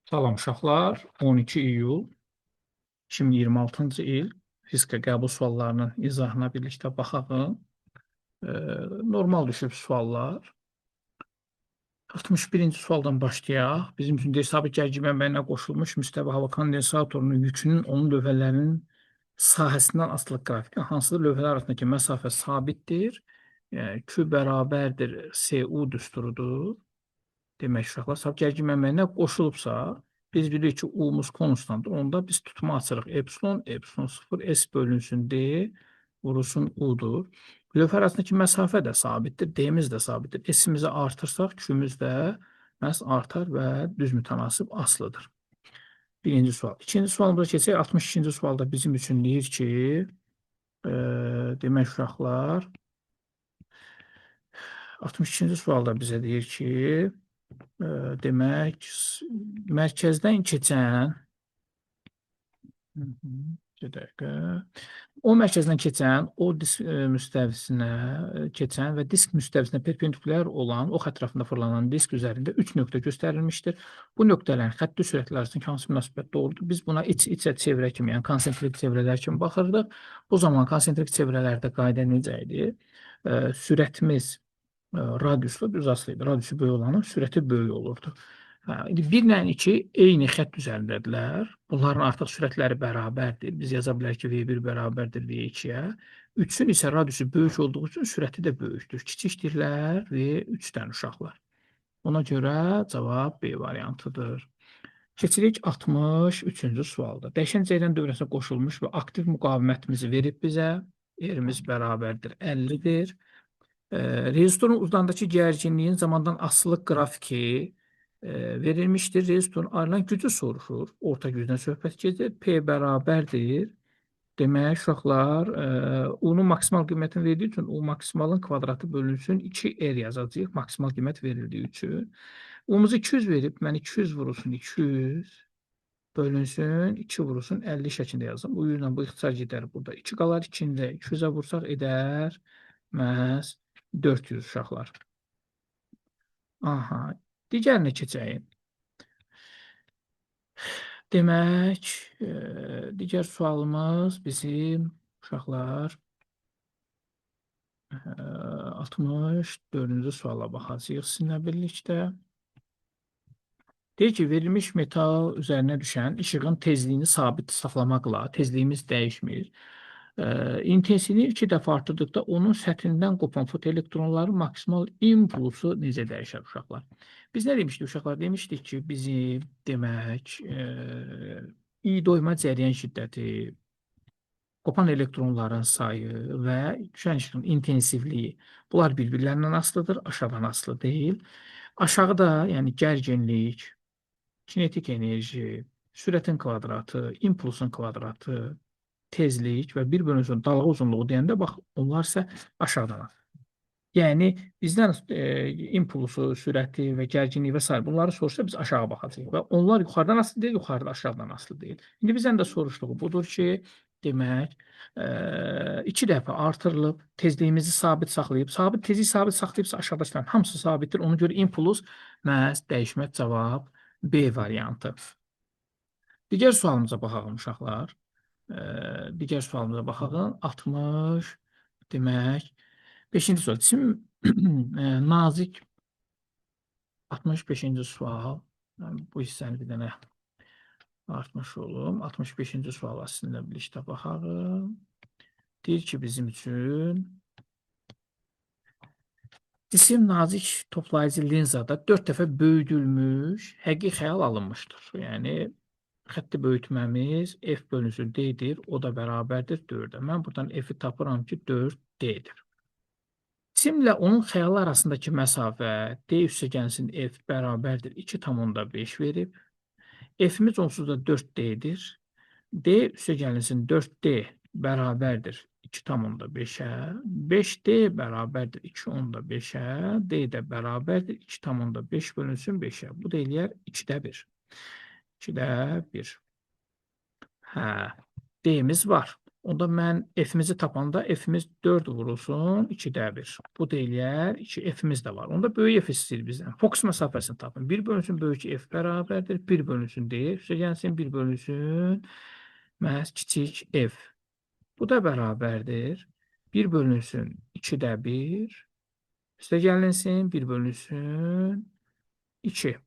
Salam uşaqlar, 12 iyul 2026-cı il fizika qəbul suallarının izahına birlikdə baxaq. Normal düşüb suallar. 61-ci sualdan başlayaq. Bizim üçün deyir, sabit gərgi mənbəyinə qoşulmuş müstəvi hava kondensatorunun yükünün onun lövhələrinin sahəsindən asılı qrafik. Hansıda lövhələr arasındakı məsafə sabitdir. Yəni, Q bərabərdir SU düsturudur. Demək uşaqlar, sabit gərgi mənbəyinə qoşulubsa, biz bilirik ki, U-muz konstandır. Onda biz tutma açırıq. Epsilon, epsilon 0, S bölünsün D, vurulsun U-dur. Lövhə arasındakı məsafə də sabitdir, D-miz də sabitdir. S-imizi artırsaq, Q-miz də məhz artar və düz mütənasib asılıdır. Birinci sual. İkinci sualımıza keçək. 62-ci sualda bizim üçün deyir ki, demək uşaqlar, 62-ci sualda bizə deyir ki, demək, mərkəzdən keçən, bir dəqiqə, o mərkəzdən keçən, o disk müstəvisinə keçən və disk müstəvisinə perpendikulyar olan ox ətrafında fırlanan disk üzərində 3 nöqtə göstərilmişdir. Bu nöqtələrin xətti sürətləri arasındakı hansı münasibət doğrudur? Biz buna iç-içə çevrə kimi, yəni konsentrik çevrələr kimi baxırdıq. Bu zaman konsentrik çevrələrdə qayda necə idi? Sürətimiz radiusla düz asılı idi. Radiusu böyük olanın sürəti böyük olurdu. Hə, indi 1 ilə 2 eyni xətt üzərindədirlər. Bunların artıq sürətləri bərabərdir. Biz yaza bilərik ki, V1 bərabərdir V2-yə. 3-ün isə radiusu böyük olduğu üçün sürəti də böyükdür. Kiçikdirlər V3-dən uşaqlar. Ona görə cavab B variantıdır. Keçirik 63-cü sualda. Dəyişən cəryan dövrəsinə qoşulmuş və aktiv müqavimətimizi verib bizə. R-imiz bərabərdir 50-dir. Rezistorun uclarındakı gərginliyin zamandan asılılıq qrafiki verilmişdir. Rezistorun ayrılan gücü soruşur. Orta gücdən söhbət gedir. P bərabərdir. Demək, uşaqlar, U-nun maksimal qiymətini verdiyi üçün U maksimalın kvadratı bölünsün 2R yazacağıq. Maksimal qiymət verildiyi üçün. U-muzu 200 verib, mən 200 vurulsun 200 bölünsün 2 vurulsun 50 şəklində yazdım. Bu ilə bu ixtisar gedər burada. 2 qalar, 2-ni də 200-ə vursaq edər məhz 400 uşaqlar. Aha, digərinə keçəyim. Demək, digər sualımız bizim uşaqlar 64-cü suala baxacağıq sizinlə birlikdə. Deyir ki, verilmiş metal üzərinə düşən işığın tezliyini sabit saxlamaqla tezliyimiz dəyişmir. İntensivliyi iki dəfə artırdıqda onun səthindən qopan fotoelektronların maksimal impulsu necə dəyişər uşaqlar? Biz nə demişdik uşaqlar? Demişdik ki, bizim demək, iyi doyma cəryan şiddəti, qopan elektronların sayı və düşən işığın intensivliyi bunlar bir-birlərindən asılıdır, aşağıdan asılı deyil. Aşağıda, yəni gərginlik, kinetik enerji, sürətin kvadratı, impulsun kvadratı, tezlik və bir bölünsün dalğa uzunluğu deyəndə bax onlar isə aşağıdan asılı. Yəni bizdən impulsu, sürəti və gərginliyi və sair bunları soruşsa biz aşağı baxacağıq və onlar yuxarıdan asılı deyil, yuxarıda aşağıdan asılı deyil. İndi bizdən də soruşduğu budur ki, demək, iki dəfə artırılıb, tezliyimizi sabit saxlayıb, sabit tezlik sabit saxlayıbsa aşağıdakıların hamısı sabitdir. Ona görə impuls məhz dəyişməz, cavab B variantı. Digər sualımıza baxaq uşaqlar. Digər sualımıza baxaq. 60 demək 5-ci sual. Cisim nazik 65-ci sual. Bu hissəni bir dənə artmış olum. 65-ci suala sizinlə birlikdə baxaq. Deyir ki, bizim üçün cisim nazik toplayıcı linzada 4 dəfə böyüdülmüş həqiqi xəyal alınmışdır. Yəni xətti böyütməmiz F bölünsün D-dir. O da bərabərdir 4-ə. Mən buradan F-i tapıram ki, 4D-dir. Cisimlə onun xəyalı arasındakı məsafə D üstə gəlsin F bərabərdir 2,5 verib. F'imiz onsuz da 4D-dir. D üstə gəlinsin 4D bərabərdir 2,5-ə. 5D bərabərdir 2,5-ə. D də bərabərdir 2,5 bölünsün 5-ə. Bu da eləyər 2-də 1. 2-də 1. Hə, D-miz var. Onda mən F-imizi tapanda F-imiz 4 vurulsun 2-də 1. Bu da eləyər 2 F-imiz də var. Onda böyük F istəyir bizdən. Fokus məsafəsini tapın. 1 bölünsün böyük F bərabərdir. 1 bölünsün D. Üstə gəlsin 1 bölünsün məhz kiçik F. Bu da bərabərdir. 1 bölünsün 2-də 1. Üstə gəlinsin 1 bölünsün 2.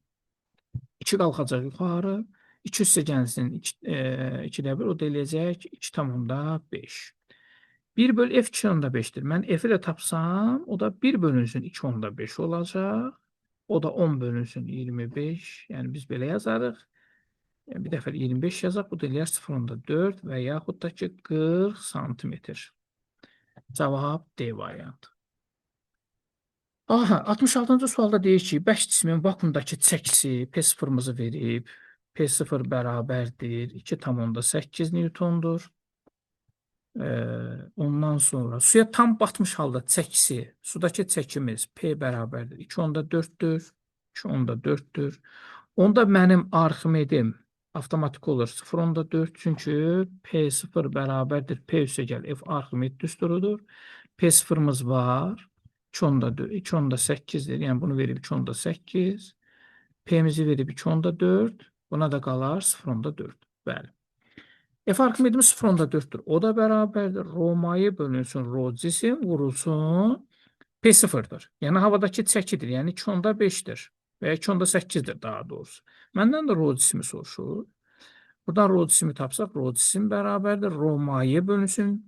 2 qalxacaq yuxarı. 2 üstə gəlsin 2-də 1, o da eləyəcək 2,5. 1 böl F 2,5-dir. Mən F-i də tapsam, o da 1 bölünsün 2,5 olacaq. O da 10 bölünsün 25. Yəni biz belə yazarıq. Yəni, bir dəfə 25 yazaq. Bu da eləyər 0,4 və yaxud da ki 40 santimetr. Cavab D variantı. Aha, 66-cı sualda deyir ki, 5 cismin vakuumdakı çəkisi P0-mızı verib. P0 bərabərdir 2,8 Newtondur. Ondan sonra suya tam batmış halda çəkisi, sudakı çəkimiz P bərabərdir 2,4-dür. 2,4-dür. Onda mənim Arximedim avtomatik olur 0,4, çünki P0 bərabərdir P üstə gəl F Arximed düsturudur. P0-mız var. 2,8-dir. Yəni bunu verib 2,8. P-mizi verib 2,4. Buna da qalar 0,4. Bəli. F Arximedimiz 0,4-dür. O da bərabərdir. Rho maye bölünsün rho cisim vurulsun P0-dır. Yəni havadakı çəkidir. Yəni 2,5-dir. Və ya 2,8-dir daha doğrusu. Məndən də rho cismi soruşur. Buradan rho cismi tapsaq, rho cisim bərabərdir. Rho maye bölünsün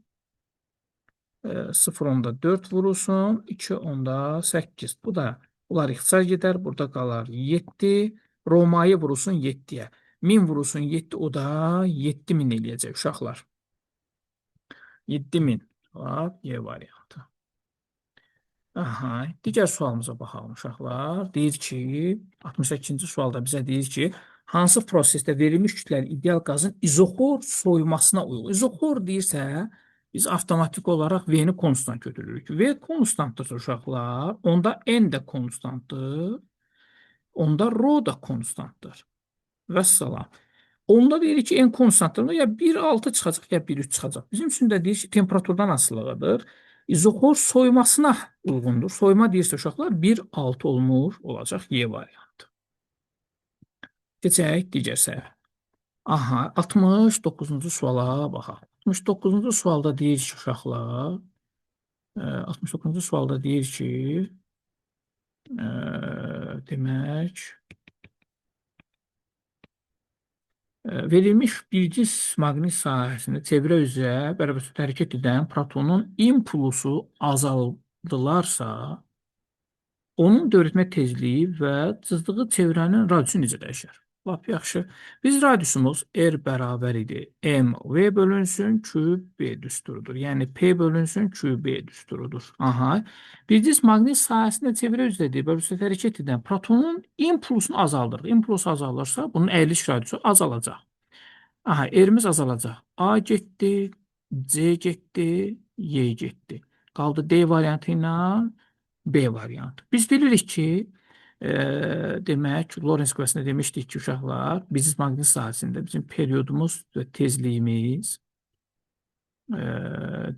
0,4 vurulsun 2,8. Bu da bunlar ixtisar gedər. Burada qalar 7. Rho maye vurulsun 7-yə. 1000 vurulsun 7, o da 7000 eləyəcək uşaqlar. 7000. Cavab Y variantı. Aha, digər sualımıza baxalım uşaqlar. Deyir ki, 68-ci sualda bizə deyir ki, hansı prosesdə verilmiş kütləli ideal qazın izoxor soyumasına uyğun. İzoxor deyirsə, biz avtomatik olaraq V-ni konstant götürürük. V konstantdır uşaqlar. Onda N də konstantdır. Onda rho da konstantdır. Vəssalam. Onda deyirik ki, N konstantdır. Ya 1,6 çıxacaq, ya 1,3 çıxacaq. Bizim üçün də deyir ki, temperaturdan asılılıqdır. İzoxor soyumasına uyğundur. Soyuma deyirsə uşaqlar 1,6 olmuş olacaq Y variantı. Keçək digər səhifə. Aha, 69-cu suala baxaq. 69-cu sualda deyir ki, uşaqlar, 69-cu sualda deyir ki, demək, verilmiş bir cis maqnit sahəsində çevrə üzrə bərabər sürətlə hərəkət edən protonun impulsu azaldılarsa, onun dövr etmə tezliyi və cızdığı çevrənin radiusu necə dəyişər? Lap yaxşı. Biz radiusumuz R bərabər idi. M V bölünsün Q B düsturudur. Yəni P bölünsün Q B düsturudur. Aha. Bir cis maqnit sahəsində çevrə üzrə bərabər sürətlə hərəkət edən protonun impulsunu azaldırır. İmpuls azalırsa, bunun əyiliş radiusu azalacaq. Aha, R'imiz azalacaq. A getdi, C getdi, Y getdi. Qaldı D variantı ilə B variantı. Biz bilirik ki, demək, Lorentz qüvvəsində demişdik ki, uşaqlar, bizim maqnit sahəsində bizim periodumuz və tezliyimiz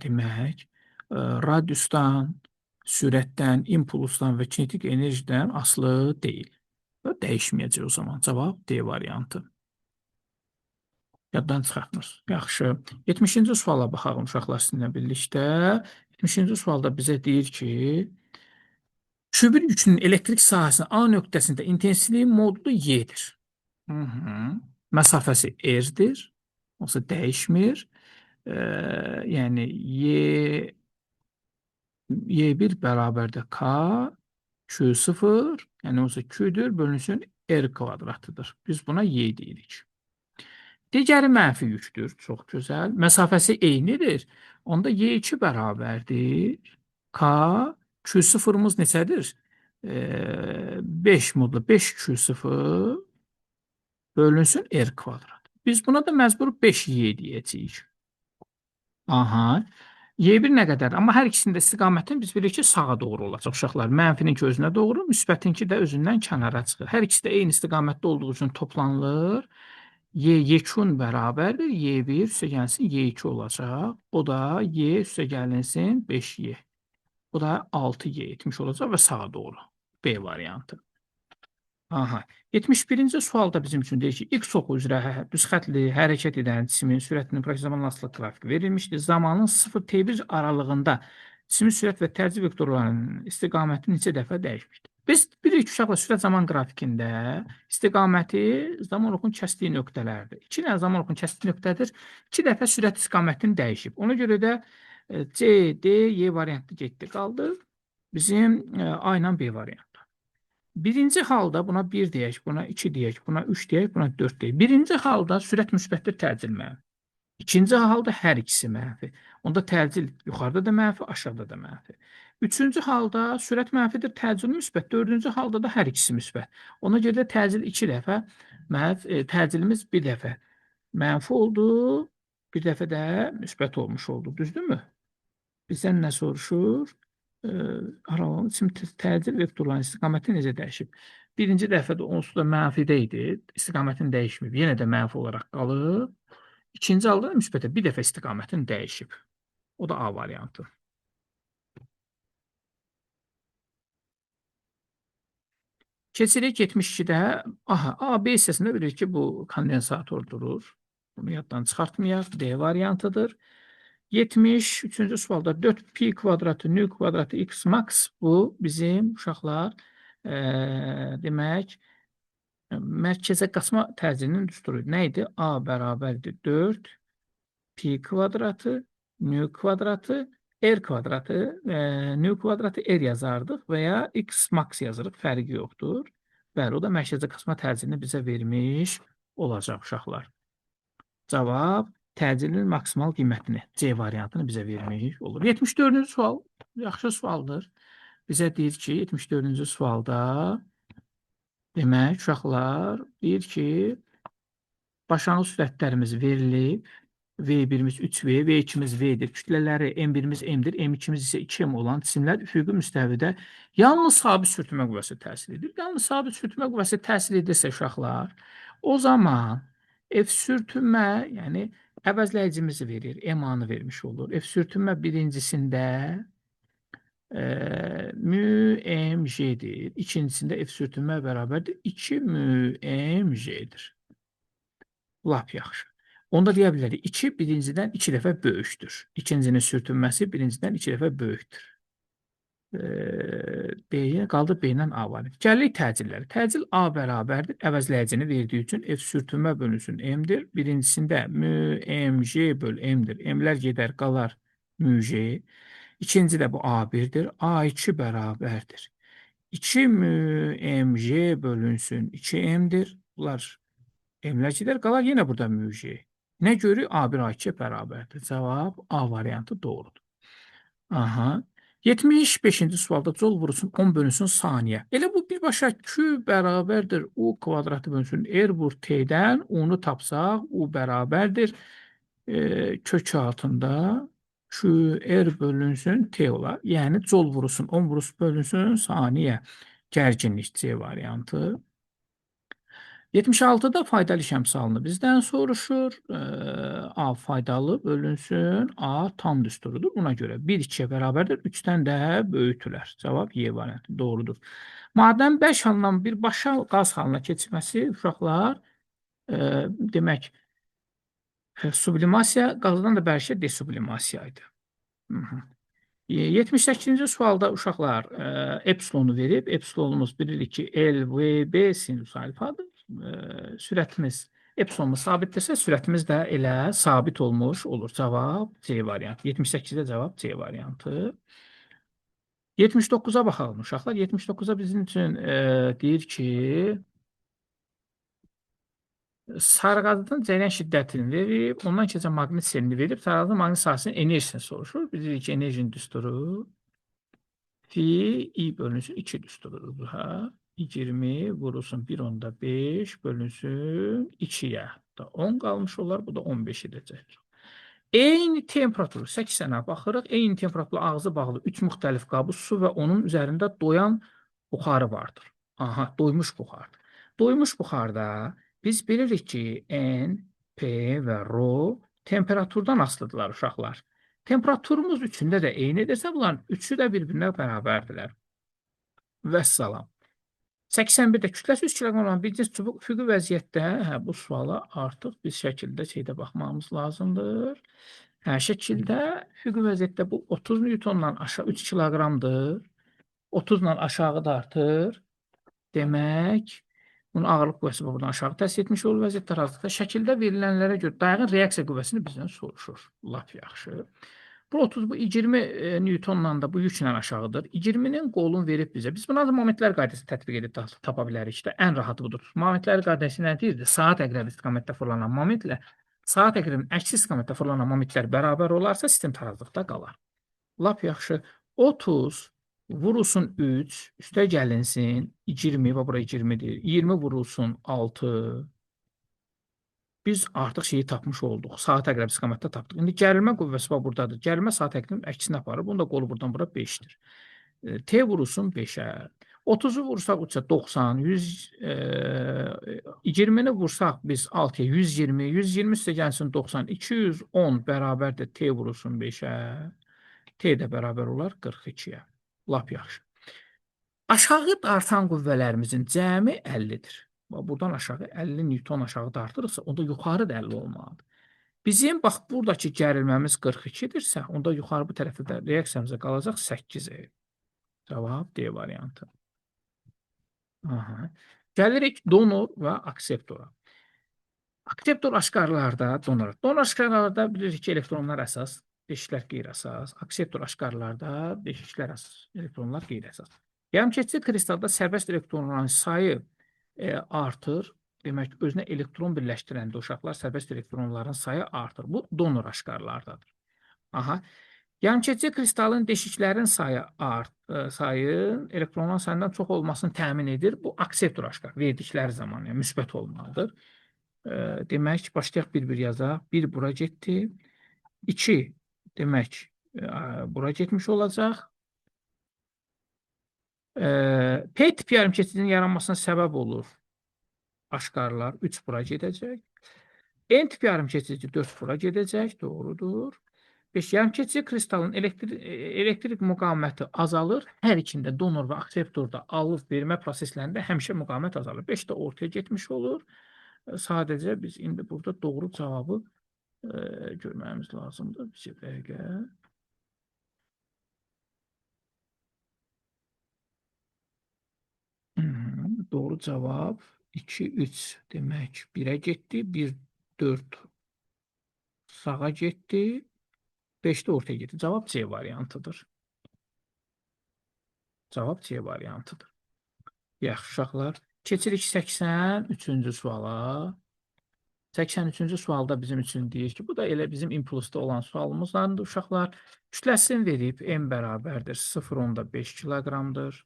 demək, radiusdan, sürətdən, impulsdan və kinetik enerjidən asılı deyil. Və dəyişməyəcək o zaman. Cavab D variantı. Yaddan çıxartmır. Yaxşı. 70-ci suala baxalım uşaqlar sizinlə birlikdə. 70-ci sualda bizə deyir ki, Q1 yükünün elektrik sahəsinin A nöqtəsində intensivliyi modulu Y-dir. Məsafəsi R-dir. Olsa dəyişmir. Yəni Y1 bərabərdir K Q0, yəni olsa Q-dür, bölünsün R kvadratıdır. Biz buna Y deyirik. Digəri mənfi yükdür. Çox gözəl. Məsafəsi eynidir. Onda Y2 bərabərdir. K Q0-ımız neçədir? 5 modlu 5 Q0 bölünsün R kvadrat. Biz buna da məcbur 5Y deyəcəyik. Aha. Y1 nə qədər? Amma hər ikisinin də istiqamətin biz bilirik ki, sağa doğru olacaq uşaqlar. Mənfininki özünə doğru, müsbətinki də özündən kənara çıxır. Hər ikisi də eyni istiqamətdə olduğu üçün toplanılır. Y yekun bərabərdir. Y1 üstə gəlsin Y2 olacaq. O da Y üstə gəlinsin 5Y. Bu da 6Y etmiş olacaq və sağa doğru. B variantı. Aha. 71-ci sualda bizim üçün deyir ki, X oxu üzrə düz xətli hərəkət edən cismin sürətinin praktiki zaman asılı qrafiki verilmişdir. Zamanın 0-T1 aralığında cismin sürət və tərcih vektorlarının istiqaməti neçə dəfə dəyişmişdir? Biz bilirik ki, uşaqlar, sürət zaman qrafikində istiqaməti zaman oxunun kəsdiyi nöqtələrdir. İki dənə zaman oxunun kəsdiyi nöqtədir. İki dəfə sürət istiqamətini dəyişib. Ona görə də C, D, Y variantı getdi, qaldı. Bizim A ilə B variantı. Birinci halda buna 1 deyək, buna 2 deyək, buna 3 deyək, buna 4 deyək. Birinci halda sürət müsbətdir, təcil mənfi. İkinci halda hər ikisi mənfi. Onda təcil yuxarıda da mənfi, aşağıda da mənfi. Üçüncü halda sürət mənfidir, təcil müsbət. Dördüncü halda da hər ikisi müsbət. Ona görə də təcil iki dəfə, təcilimiz bir dəfə mənfi oldu, bir dəfə də müsbət olmuş oldu. Düzdürmü? Bizdən nə soruşur? Aralığın təcil vektorların istiqaməti necə dəyişib? Birinci dəfə də onsuz da mənfidə idi, istiqamətini dəyişməyib, yenə də mənfi olaraq qalıb. İkinci halda da müsbətə bir dəfə istiqamətini dəyişib. O da A variantı. Keçirik 72-də. Aha, A, B hissəsində bilirik ki, bu kondensator durur. Bunu yaddan çıxartmayaq. D variantıdır. 73-cü sualda 4 pi kvadratı nü kvadratı x max bu bizim uşaqlar demək mərkəzə qaçma təcilinin düsturu nə idi? A bərabərdir 4 pi kvadratı nü kvadratı r kvadratı nü kvadratı r yazardıq və ya x max yazırıq, fərqi yoxdur. Bəli, o da mərkəzə qaçma təcilini bizə vermiş olacaq uşaqlar. Cavab təcilin maksimal qiymətini, C variantını bizə vermiş olur. 74-cü sual yaxşı sualdır. Bizə deyir ki, 74-cü sualda demək, uşaqlar, deyir ki, başlanğıc sürətlərimiz verilib. V1-imiz 3V, V2-miz V-dir. Kütlələri M1-imiz M-dir, M2-miz isə 2M olan cisimlər üfüqi müstəvidə yalnız sabit sürtünmə qüvvəsi təsir edir. Yalnız sabit sürtünmə qüvvəsi təsir edirsə uşaqlar, o zaman F sürtünmə, yəni əvəzləyicimizi verir, M-anı vermiş olur. F sürtünmə birincisində mü m j-dir. İkincisində F sürtünmə bərabərdir 2 mü m j-dir. Lap yaxşı. Onda deyə bilərik 2 birincidən 2 dəfə böyükdür. İkincinin sürtünməsi birincidən 2 dəfə böyükdür. B-yə qaldı B ilə A variantı. Gəlirik təcillərə. Təcil A bərabərdir. Əvəzləyicini verdiyi üçün F sürtünmə bölünsün M-dir. Birincisində mü m j böl M-dir. M-lər gedər, qalar mü j. İkinci də bu A1-dir. A2 bərabərdir. 2 mü m j bölünsün 2M-dir. Bunlar M-lər gedər, qalar yenə burada mü j. Nə görürük? A1, A2 bərabərdir. Cavab A variantı doğrudur. Aha. 75-ci sualda col vurulsun 10 bölünsün saniyə. Elə bu birbaşa Q bərabərdir U kvadratı bölünsün R vur T-dən U-nu tapsaq U bərabərdir kök altında Q R bölünsün T olar. Yəni col vurulsun 10 vurulsun bölünsün saniyə. Gərginlik C variantı. 76-da faydalı iş əmsalını bizdən soruşur. A faydalı bölünsün. A tam düsturudur. Buna görə 1 2-yə bərabərdir. 3-dən də böyükdürlər. Cavab Y variantı doğrudur. Madəm 5 halından birbaşa qaz halına keçməsi uşaqlar demək sublimasiya qazdan da bərşə desublimasiya idi. 78-ci sualda uşaqlar epsilonu verib. Epsilonumuz bilirik ki L, V, B sinus alfadır. Sürətimiz epsilonumuz sabitdirsə, sürətimiz də elə sabit olmuş olur. Cavab C variantı. 78-də cavab C variantı. 79-a baxalım uşaqlar. 79-a bizim üçün deyir ki, sarıqazın cəryan şiddətini verib, ondan keçən maqnit selini verib, sarıqazın maqnit sahəsinin enerjisini soruşur. Bilirik ki, enerjinin düsturu fi i bölünsün 2 düsturudur. Ha? 20 vurulsun 1.5 bölünsün 2'ye. Da 10 qalmış olar. Bu da 15 edəcək. Eyni temperatur 80-ə baxırıq. Eyni temperaturla ağzı bağlı 3 müxtəlif qabı su və onun üzərində doyan buxarı vardır. Aha, doymuş buxardır. Doymuş buxarda Biz bilirik ki, N, P və R temperaturdan asılıdırlar uşaqlar. Temperaturumuz üçündə də eynidirsə, bunların üçü də bir-birinə bərabərdirlər. Vəssalam. 81-də kütləsi 3 kiloqram olan bir cins çubuq üfüqi vəziyyətdə, hə, bu suala artıq biz şəkildə şeydə baxmamız lazımdır. Hə, şəkildə üfüqi vəziyyətdə bu 30 Newtondan aşağı 3 kiloqramdır. 30-la aşağı dartır. Demək, bunun ağırlıq qüvvəsi buradan aşağı təsir etmiş olur vəziyyət tarazlıqda. Şəkildə verilənlərə görə dayağın reaksiya qüvvəsini bizdən soruşur. Lap yaxşı. Bu 30, bu 20 Newtonla da bu yüklə aşağıdır. 20-nin qolunu verib bizə. Biz buna da momentlər qaydasını tətbiq edib tapa bilərik də. Ən rahatı budur. Momentlər qaydası nə deyirdi? Saat əqrəbi istiqamətdə fırlanan momentlə saat əqrəbinin əksi istiqamətdə fırlanan momentlər bərabər olarsa sistem tarazlıqda qalar. Lap yaxşı. 30 vurulsun 3, üstə gəlinsin 20, bax bura 20-dir. 20 vurulsun 6. Biz artıq şeyi tapmış olduq. Saat əqrəbi istiqamətdə tapdıq. İndi gərilmə qüvvəsi bax buradadır. Gərilmə saat əqrəbinin əksinə aparır. Bunun da qolu buradan bura 5-dir. T vurulsun 5-ə. 30-u vursaq 3-ə 90, 100, 20-ni vursaq biz 6-ya 120, 120 üstə gəlsin 90, 210 bərabərdir T vurulsun 5-ə. T də bərabər olar 42-yə. Lap yaxşı. Aşağı dartan qüvvələrimizin cəmi 50-dir. Buradan aşağı 50 Newton aşağı dartırıqsa, onda yuxarı da 50 olmalıdır. Bizim bax buradakı gərilməmiz 42-dirsə, onda yuxarı bu tərəfdə də reaksiyamıza qalacaq 8 E. Cavab D variantı. Aha. Gəlirik donor və akseptora. Akseptor aşkarlarda donor. Donor aşkarlarda bilirik ki, elektronlar əsas, deşiklər qeyri-əsas. Akseptor aşkarlarda deşiklər əsas, elektronlar qeyri-əsas. Yarımkeçici kristalda sərbəst elektronların sayı artır. Demək, özünə elektron birləşdirəndə uşaqlar sərbəst elektronların sayı artır. Bu donor aşkarlardadır. Aha. Yarımkeçici kristalın deşiklərin sayı sayı elektronların sayından çox olmasını təmin edir. Bu akseptor aşkar verdikləri zaman, yəni müsbət olmalıdır. Demək, başlayaq bir-bir yazaq. 1 bura getdi. 2 demək bura getmiş olacaq. P tip yarımkeçicinin yaranmasına səbəb olur aşkarlar. 3 bura gedəcək. N tip yarımkeçici 4 bura gedəcək. Doğrudur. 5 yarımkeçici kristalın elektrik müqaviməti azalır. Hər ikində donor və akseptorda alıb vermə proseslərində həmişə müqavimət azalır. 5 də ortaya getmiş olur. Sadəcə biz indi burada doğru cavabı görməyimiz lazımdır. Bir dəqiqə. Doğru cavab 2, 3 demək 1-ə getdi. 1, 4 sağa getdi. 5 də ortaya getdi. Cavab C variantıdır. Cavab C variantıdır. Yaxşı uşaqlar. Keçirik 83-cü suala. 83-cü sualda bizim üçün deyir ki, bu da elə bizim impulsda olan sualımızdandır uşaqlar. Kütləsini verib M bərabərdir 0,5 kiloqramdır.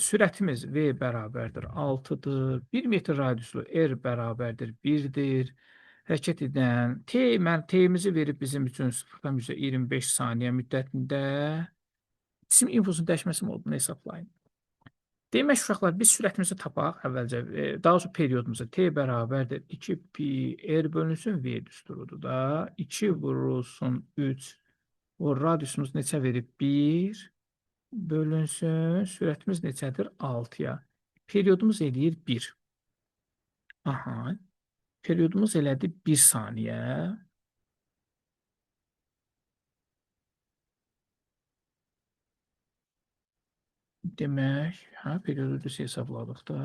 Sürətimiz V bərabərdir 6-dır. 1 metr radiuslu R bərabərdir 1-dir. Hərəkət edən T, mən T-mizi verib bizim üçün 0,25 saniyə müddətində cisim impulsunun dəyişməsi modunu hesablayın. Demək uşaqlar, biz sürətimizi tapaq əvvəlcə, daha doğrusu periodumuzu T bərabərdir 2 pi R bölünsün V düsturudur da. 2 vurulsun 3. O radiusumuz neçə verib? 1 bölünsün. Sürətimiz neçədir? 6-ya. Periodumuz eləyir 1. Aha. Periodumuz elədi 1 saniyə. Demək, hə, periodu düz hesabladıq da.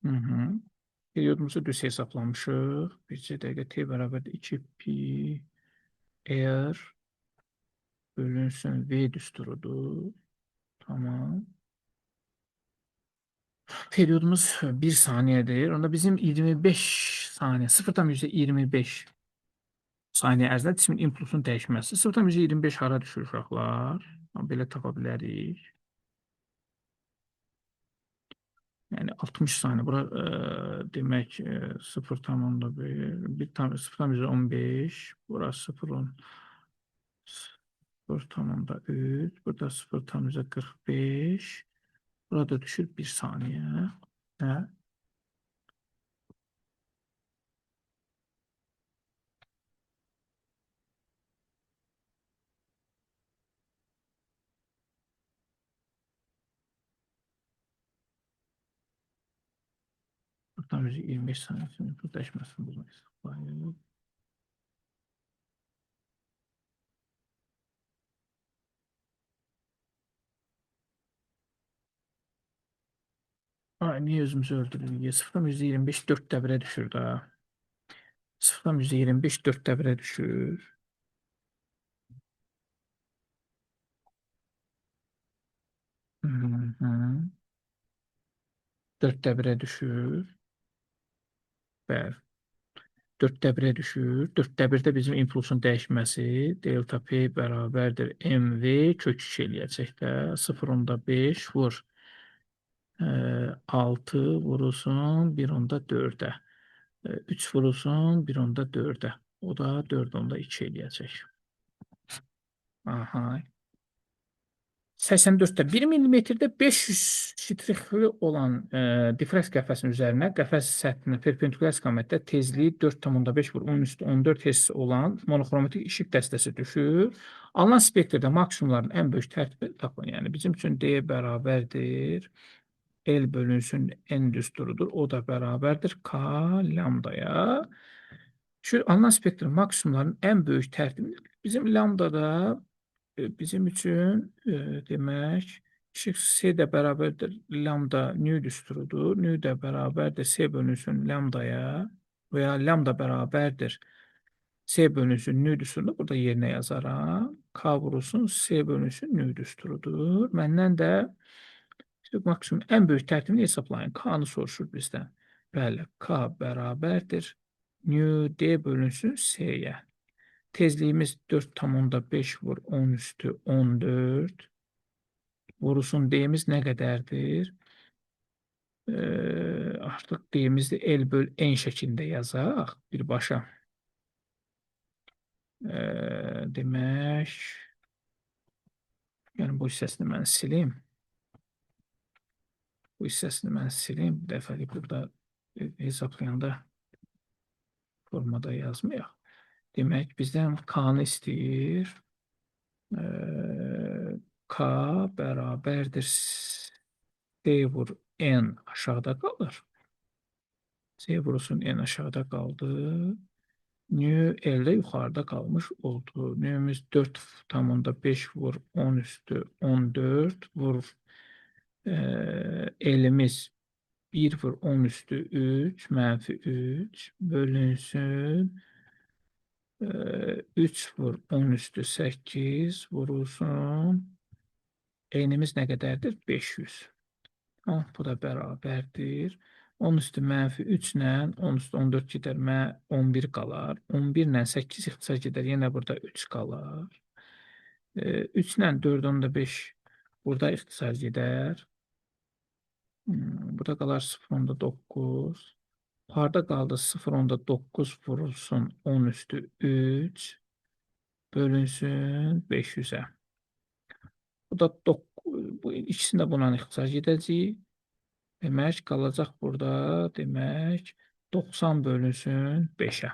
Hı -hı. Periodumuzu düz hesablamışıq. Bircə dəqiqə T bərabərdir 2 pi R bölünsün V düsturudur. Tamam. Periodumuz 1 saniyədir. Onda bizim 25 saniyə, 0,25 saniyə ərzində cismin impulsunun dəyişməsi. 0,25 hara düşür uşaqlar? Belə tapa bilərik. Yəni 60 saniyə. Bura demək 0,1 0,15, bura 0,3, burada 0,45, burada düşür 1 saniyə. Hə? Buradan 25 saniyə bu dəyişməsin, bunu hesablayın. Ay, niyə özümüzü öldürürük? 0,25 4-də 1-ə düşür də. 0,25 4-də 1-ə düşür. Hı -hı. 4-də 1-ə düşür. Bəli. 4-də 1-ə düşür. 4-də 1-də bizim impulsun dəyişməsi delta P bərabərdir MV kök 2 eləyəcək də. 0,5 vur 6 vurulsun 1,4-ə. 3 vurulsun 1,4-ə. O da 4,2 eləyəcək. Aha. 84-də 1 millimetrdə 500 ştrixli olan difraks qəfəsinin üzərinə qəfəs səthinə perpendikulyar istiqamətdə tezliyi 4,5 vur 10 üstü 14 Hz olan monoxromatik işıq dəstəsi düşür. Alınan spektrdə maksimumların ən böyük tərtibi tapın. Yəni bizim üçün D bərabərdir. L bölünsün N düsturudur. O da bərabərdir K lambdaya. Şu alınan spektrin maksimumların ən böyük tərtibi bizim lambdada bizim üçün demək işıq C də bərabərdir lambda nü düsturudur. Nü də bərabərdir C bölünsün lambdaya və ya lambda bərabərdir C bölünsün nü düsturunu burada yerinə yazaram. K vurulsun C bölünsün nü düsturudur. Məndən də işte maksimum ən böyük tərtibini hesablayın. K-nı soruşur bizdən. Bəli, K bərabərdir nü D bölünsün C-yə. Tezliyimiz 4,5 vur 10 üstü 14. Vurulsun D'miz nə qədərdir? Artıq D'mizi L böl N şəklində yazaq birbaşa. Demək, yəni bu hissəsini mən silim. Bu hissəsini mən silim. Bu dəfəlik burada hesablayanda formada yazmayaq. Demək, bizdən K-nı istəyir. K bərabərdir C vur N aşağıda qalır. C vurulsun N aşağıda qaldı. Nü L də yuxarıda qalmış oldu. Nü'müz 4,5 vur 10 üstü 14 vur L'imiz 1 vur 10 üstü 3 mənfi 3 bölünsün 3 vur 10 üstü 8 vurulsun. N'imiz nə qədərdir? 500. Tamam, bu da bərabərdir. 10 üstü mənfi 3 ilə 10 üstü 14 gedər, 11 qalar. 11 ilə 8 ixtisar gedər, yenə burada 3 qalar. 3 ilə 4,5 burada ixtisar gedər. Burada qalar 0,9. Yuxarıda qaldı 0,9 vurulsun 10 üstü 3 bölünsün 500-ə. Bu da bu ikisini də buna ixtisar gedəcək. Demək, qalacaq burada, demək, 90 bölünsün 5-ə.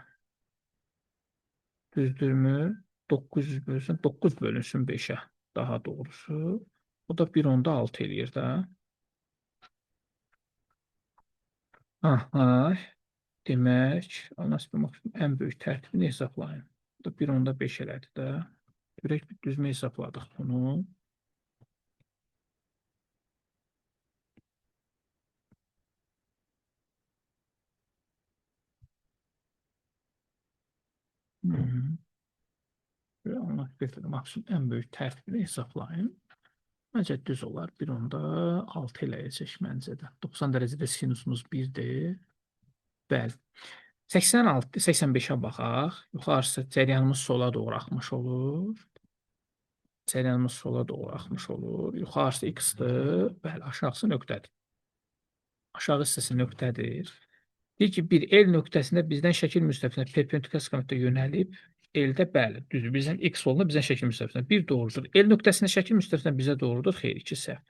Düzdürmü? 900 bölünsün, 9 bölünsün 5-ə daha doğrusu. Bu da 1,6 eləyir də. Aha, demək, anasını maksimum ən böyük tərtibini hesablayın. Bu da 1,5 elədi də. Görək bir düzmə hesabladıq bunu. Hı -hı. Analiz maksimum ən böyük tərtibini hesablayın. Məncə düz olar. 1,6 eləyəcək məncə də. 90 dərəcədə sinusumuz 1-dir. Bəli. 86, 85-ə baxaq. Yuxarısı cəryanımız sola doğru axmış olur. Cəryanımız sola doğru axmış olur. Yuxarısı x-dir. Bəli, aşağısı nöqtədir. Aşağı hissəsi nöqtədir. Deyir ki, 1 L nöqtəsində bizdən şəkil müstəvisinə perpendikulyar istiqamətdə yönəlib. L-də bəli, düzdür. Bizdən X solunda bizdən şəkil müstəvisinə 1 doğrudur. L nöqtəsində şəkil müstəvisinə bizə doğrudur. Xeyr, 2 səhv.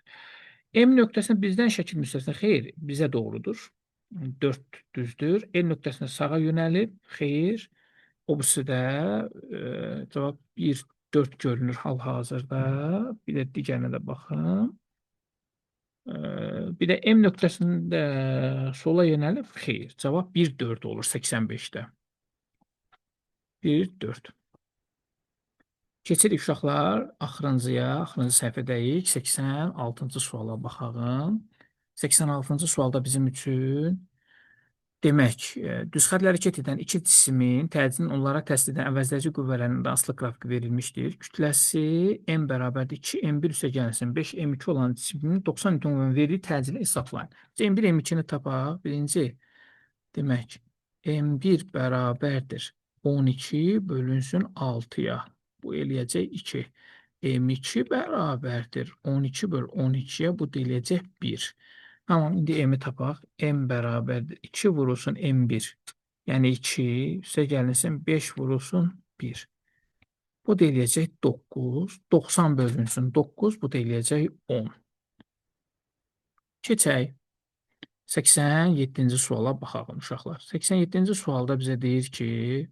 M nöqtəsində bizdən şəkil müstəvisinə xeyr, bizə doğrudur. 4 düzdür. L nöqtəsində sağa yönəlib. Xeyr. O birisi də cavab 1, 4 görünür hal-hazırda. Bir də digərinə də baxın. Bir də M nöqtəsində sola yönəlib. Xeyr. Cavab 1, 4 olur 85-də. 1, 4. Keçirik uşaqlar axırıncıya, axırıncı səhifədəyik. 86-cı suala baxağım. 86-cı sualda bizim üçün demək, düz xəttlə hərəkət edən iki cismin təcilin onlara təsir edən əvəzləyici qüvvələrinin asılıq qrafiki verilmişdir. Kütləsi m bərabərdir 2, m1 üstə gəlsin 5, m2 olan cismin 90 Newton qüvvənin verdiyi təcili hesablayın. M1, m2-ni tapaq. Birinci, demək, m1 bərabərdir 12 bölünsün 6-ya. Bu eləyəcək 2. M2 bərabərdir 12 böl 12-yə. Bu da eləyəcək 1. Tamam, indi m-i tapaq. M bərabərdir 2 vurulsun m1. Yəni 2, üstə gəlinsin 5 vurulsun 1. Bu da eləyəcək 9. 90 bölünsün 9, bu da eləyəcək 10. Keçək. 87-ci suala baxalım uşaqlar. 87-ci sualda bizə deyir ki,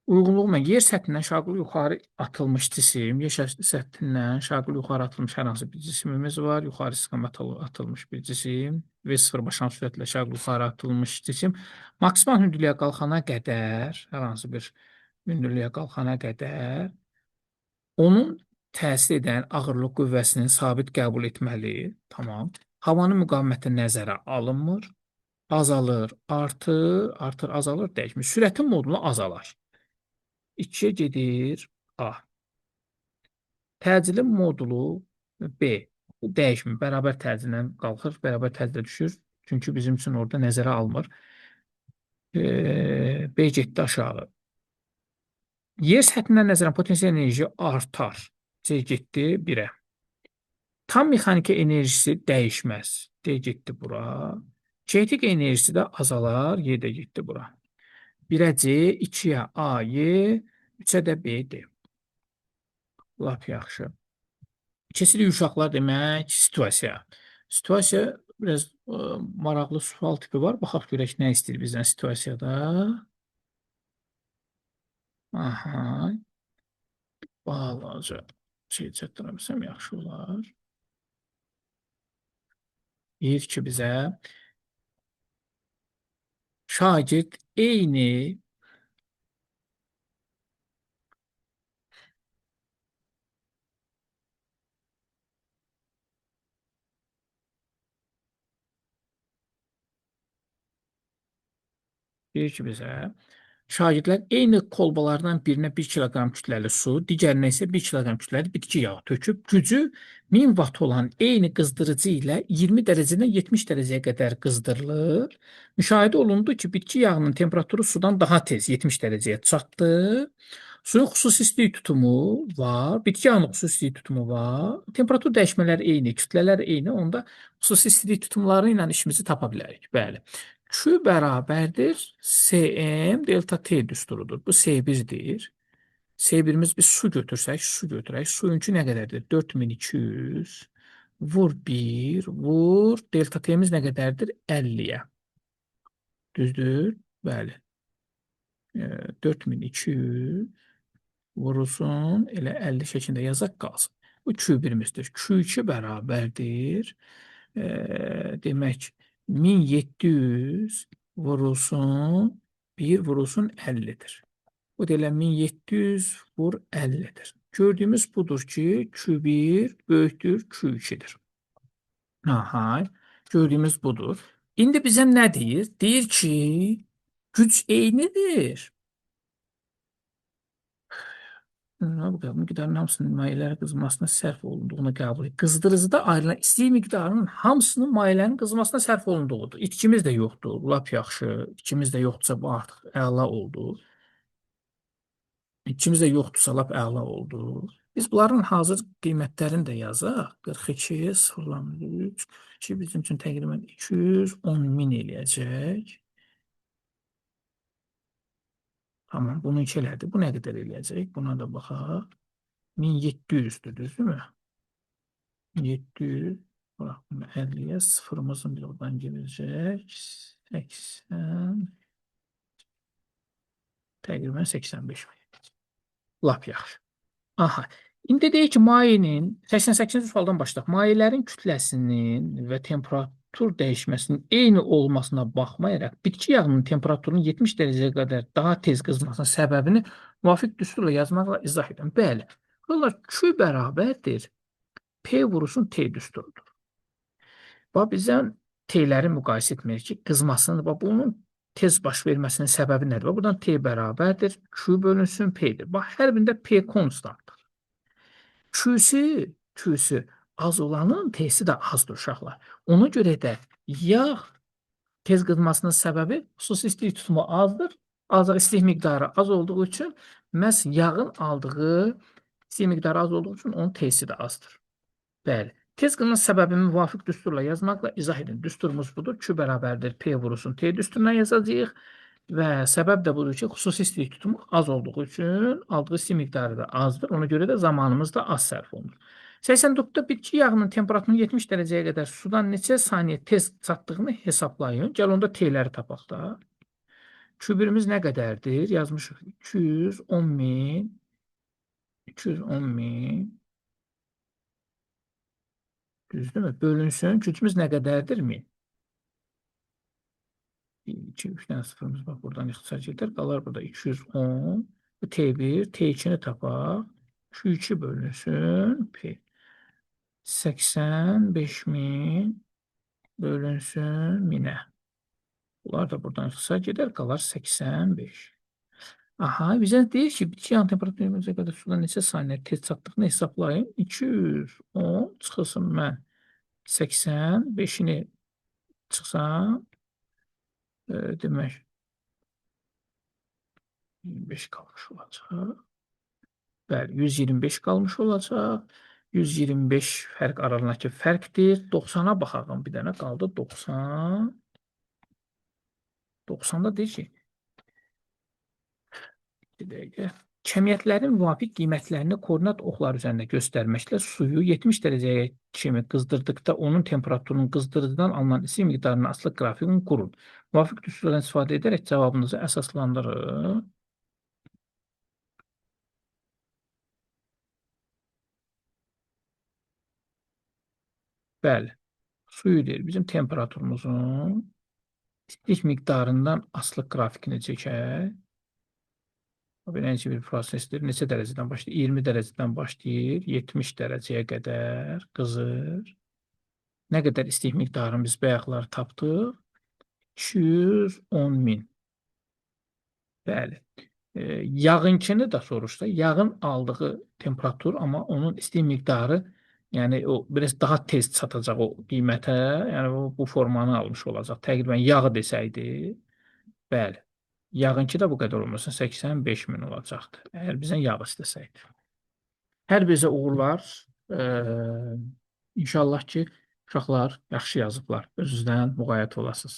uyğunluğu yer səthindən şaqlı yuxarı atılmış cisim, yer səthindən şaqlı yuxarı atılmış hər hansı bir cisimimiz var. Yuxarı istiqamətə atılmış bir cisim, V0 başlanğıc sürətlə şaqlı yuxarı atılmış cisim maksimal hündürlüyə qalxana qədər, hər hansı bir hündürlüyə qalxana qədər onun təsir edən ağırlıq qüvvəsini sabit qəbul etməli. Tamam. Havanın müqaviməti nəzərə alınmır. Azalır, artır, artır, azalır, dəyişmir. Sürətin modulu azalar. 2-yə gedir A. Təcilin modulu B. Bu dəyişmir. Bərabər təcillə qalxır, bərabər təcillə düşür. Çünki bizim üçün orada nəzərə almır. B getdi aşağı. Yer səthindən nəzərən potensial enerji artar. C getdi 1-ə. Tam mexaniki enerjisi dəyişməz. D getdi bura. Kinetik enerjisi də azalar. Y də getdi bura. 1-ə C, 2-yə A, Y, 3-ə də B, D. Lap yaxşı. Keçirik uşaqlar demək situasiya. Situasiya biraz maraqlı sual tipi var. Baxaq görək nə istəyir bizdən situasiyada. Aha. Balaca şey çatdıra bilsəm yaxşı olar. Deyir ki bizə şagird eyni deyir ki bizə şagirdlər eyni kolbalardan birinə 1 kiloqram kütləli su, digərinə isə 1 kiloqram kütləli bitki yağı töküb gücü 1000 watt olan eyni qızdırıcı ilə 20 dərəcədən 70 dərəcəyə qədər qızdırılır. Müşahidə olundu ki, bitki yağının temperaturu sudan daha tez 70 dərəcəyə çatdı. Suyun xüsusi istilik tutumu var, bitki yağının xüsusi istilik tutumu var. Temperatur dəyişmələri eyni, kütlələr eyni. Onda xüsusi istilik tutumları ilə işimizi tapa bilərik. Bəli. Q bərabərdir SM delta T düsturudur. Bu S1-dir. S1-imiz biz su götürsək, su götürək. Suyunki nə qədərdir? 4200 vur 1 vur delta T-miz nə qədərdir? 50-yə. Düzdür? Bəli. 4200 vurulsun. Elə 50 şəklində yazaq qalsın. Bu Q1-imizdir. Q2 bərabərdir. Demək 1700 vurulsun 1 vurulsun 50-dir. Bu da elə 1700 vur 50-dir. Gördüyümüz budur ki, Q1 böyükdür Q2-dir. Aha, gördüyümüz budur. İndi bizə nə deyir? Deyir ki, güc eynidir. Bu miqdarın hamısının mayelər qızmasına sərf olunduğunu qəbul edir. Qızdırıcıda ayrılan istilik miqdarının hamısının mayələrin qızmasına sərf olunduğudur. İtkimiz də yoxdur. Lap yaxşı. İtkimiz də yoxdursa bu artıq əla oldu. İtkimiz də yoxdursa lap əla oldu. Biz bunların hazır qiymətlərini də yazaq. 42, 0,3, 42 bizim üçün təqribən 210 min eləyəcək. Tamam, bunu 2 elədi. Bu nə qədər eləyəcək? Buna da baxaq. 1700-dür, düzdürmü? 1700, bırak bunu 50'ye, sıfırımızın bir oradan gelecek. 80, təqribən 85 min. Lap yaxşı. Aha. İndi deyir ki, mayenin 88-ci sualdan başlayaq. Mayələrin kütləsinin və temperatur dəyişməsinin eyni olmasına baxmayaraq, bitki yağının temperaturunun 70 dərəcəyə qədər daha tez qızmasının səbəbini müvafiq düsturla yazmaqla izah edin. Bəli. Bunlar Q bərabərdir. P vurulsun T düsturudur. Bax, bizdən T-ləri müqayisə etməyik ki, qızmasının, bax, bunun tez baş verməsinin səbəbi nədir? Bax, buradan T bərabərdir, Q bölünsün P-dir. Bax, hər birində P konstantdır. Q-si az olanın T-si də azdır uşaqlar. Ona görə də yağ tez qızmasının səbəbi xüsusi istilik tutumu azdır. Azıq istilik miqdarı az olduğu üçün məhz yağın aldığı istilik miqdarı az olduğu üçün onun T-si də azdır. Bəli. Tez qızma səbəbini müvafiq düsturla yazmaqla izah edin. Düsturumuz budur. Q bərabərdir P vurulsun T düsturuna yazacağıq. Və səbəb də budur ki, xüsusi istilik tutumu az olduğu üçün aldığı isti miqdarı da azdır. Ona görə də zamanımız da az sərf olunur. 84-də bitki yağının temperaturunun 70 dərəcəyə qədər sudan neçə saniyə tez çatdığını hesablayın. Gəl onda T-ləri tapaq da. Q1-imiz nə qədərdir? Yazmışıq 210 min. 210 min. Düzdürmü? Bölünsün. Gücümüz nə qədərdir? 1000. 1, 2, 3 dənə sıfırımız bax buradan ixtisar gedər. Qalar burada 210. Bu T1, T2-ni tapaq. Q2 bölünsün. P. 85.000 bölünsün 1000-ə. Bunlar da buradan ixtisar gedər. Qalar 85. Aha, bizə deyir ki, bitki yağının temperaturu qədər sudan neçə saniyə tez çatdığını hesablayın. 210 çıxılsın mən 85-ini çıxsam, demək 25 qalmış olacaq. Bəli, 125 qalmış olacaq. 125 fərq aralığındakı fərqdir. 90-a baxaq, bir dənə qaldı 90. 90-da deyir ki, bir dəqiqə. Kəmiyyətlərin müvafiq qiymətlərini koordinat oxları üzərində göstərməklə suyu 70 dərəcəyə kimi qızdırdıqda onun temperaturunun qızdırıcıdan alınan isti miqdarına asılı qrafiğini qurun. Müvafiq düsturlardan istifadə edərək cavabınızı əsaslandırın. Bəli, suyu deyir. Bizim temperaturumuzun istilik miqdarından asılı qrafikini çəkək. Belə bir prosesdir. Neçə dərəcədən başlayır? 20 dərəcədən başlayır, 70 dərəcəyə qədər qızır. Nə qədər istilik miqdarını biz bayaqlar tapdıq? 210 min. Bəli. Yağınkini də soruşsa, yağın aldığı temperatur, amma onun istilik miqdarı, yəni o biraz daha tez çatacaq o qiymətə, yəni o bu formanı almış olacaq. Təqribən yağı desəydi, bəli. Yağınki də bu qədər olmasın, 85 min olacaqdı. Əgər bizdən yağ istəsəydi. Hər birinizə uğurlar. İnşallah ki, uşaqlar yaxşı yazıblar. Özünüzdən müğayət olasınız.